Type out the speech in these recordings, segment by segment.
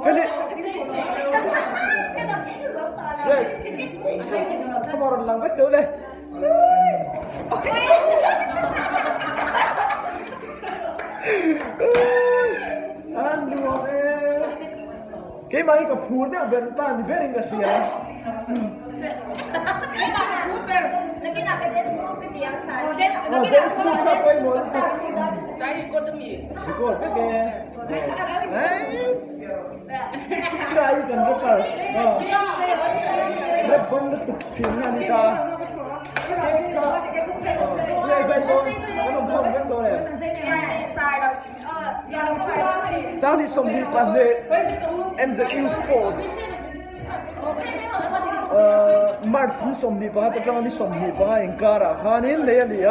Feli. Yes. Come on, lang vek teu le. An nuam e. Keimah hi ka phur deuh ber ta ni berin ka hria. Dance move kha pawimawh lutuk. Record vek e. Nice. Sky kan rapper. Rap bon lutuk thin nga ni ta. Cake kha. Zai zai dawn. Kan awm khawm vek dawn em. Sanghnih 22 MZU Sports March ni 21 atanga ni 25 inkarah khanin nei a ni a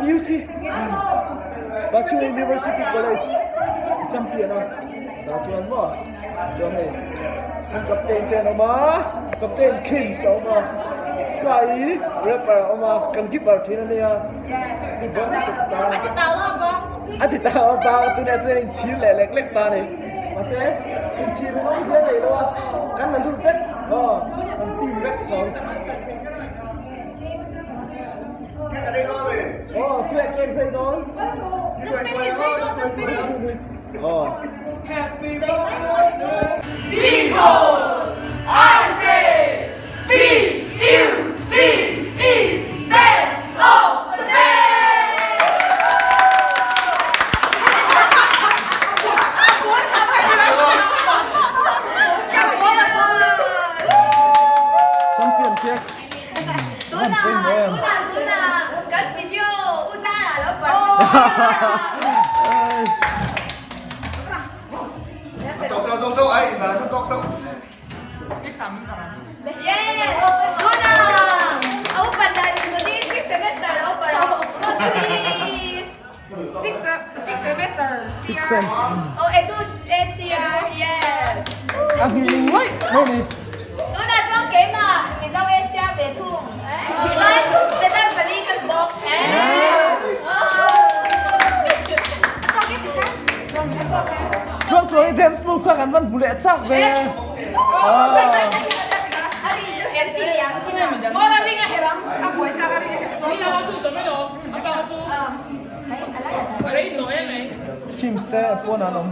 PUC Pachu University College champion a tah chuan maw chuan hei an captain te an awm a captain Kings a awm a Sky rapper a awm a kan keeper thin a nia. A ti tau a ba tunah chuan inchhir leh lek lek ta a ni. Mahse inchhir ringawt hi a nei lo a, kan la lut vek aw, kan team vek tho. Aw tuah kek zai dawn. Aw. Because I say PUC is best of the best! Champion cake an pawimawh em? A nghing ngaih mai a ni. Tluangtluang i dance move kha kan van hmu leh chak ve. Teams te pawn an awm.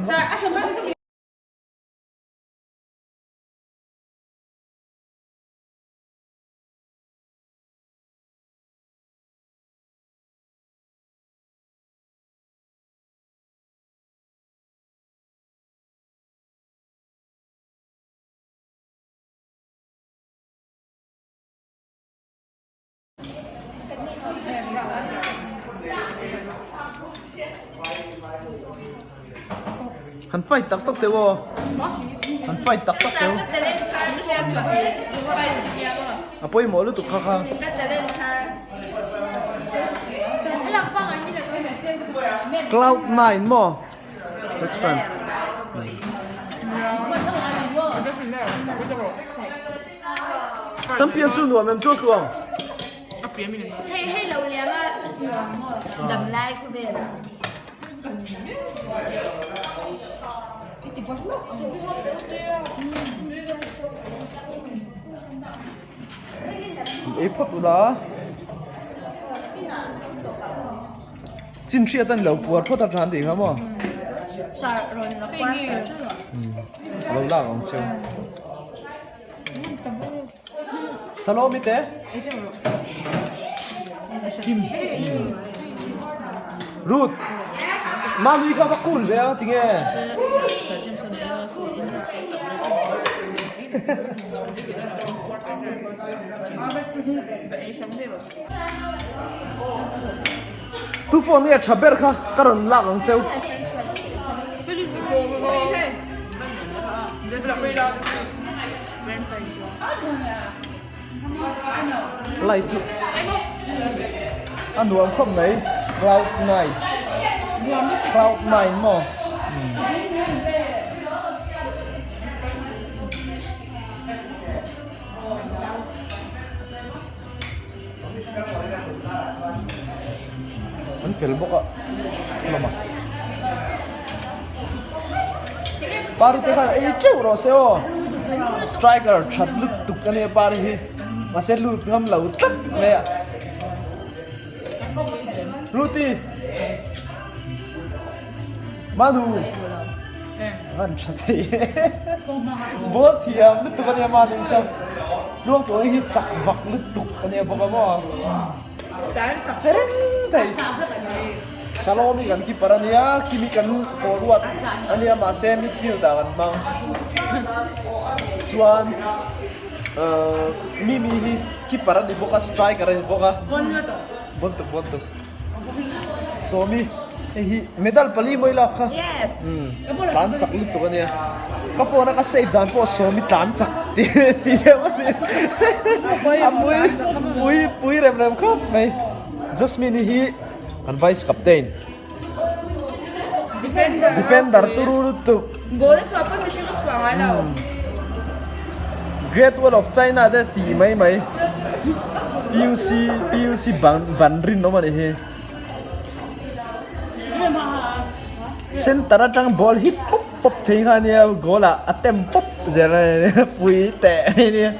Han fight tak tak teuh aw. Han fight tak tak teuh. A pawimawh lutuk kha kha. Cloud nine maw? Best friend. Champion chu nuam em tuak luang. Hei hei lo liam a dam lai khawvel. Ei phawt ula. Chin hriat an lo puar phawt a than tih kha maw? Sar rawn la kual char char a. Lo lak ang che. Salomi te. Kim. Ruth. Manui kha va kun ve a tinge. Tu phone nge tha ber kha ka rawn lak ang cheu. Light hi a nuam khawp mai cloud nine cloud nine maw. An fel bawk a hlawm a. Pari te khan ei teuh rawh se aw. Striker that lutuk ania Pari hi. Mahse lut ngam lo tlat mai a. Ruti. Manu. Van tha thei Ball thiam lutuk ania Manu hi chuan. Tluang tuang hi chak vak lutuk ania bawk a maw. Che reng thei. Shalom hi kan keeper ania, Kimi kan forward ania mahse midfield ah kan hmang. Chuan ahh Mimi hi keeper a ni bawk a, striker a ni bawk a. Bon tuk bon tuk. Sawmi hei hi medal pali mawi lak kha. Tlan chak lutuk ania. Ka phone a ka save dan pawh Sawmi tlan chak tih tih deuh a ni. A pui pui pui rem rem khawp mai. Jasmine hi kan vice captain. Defender. Defender turu lutuk. Ball a chhuah pawn mihring a chhuah ngai lo. Great Wall of China te ti mai mai. PUC PUC ban ban rin awm a nih hi. Center atang ball hi pawp pawp thei kha ania goal ah a tem pawp zel a ni pui teh mai ania.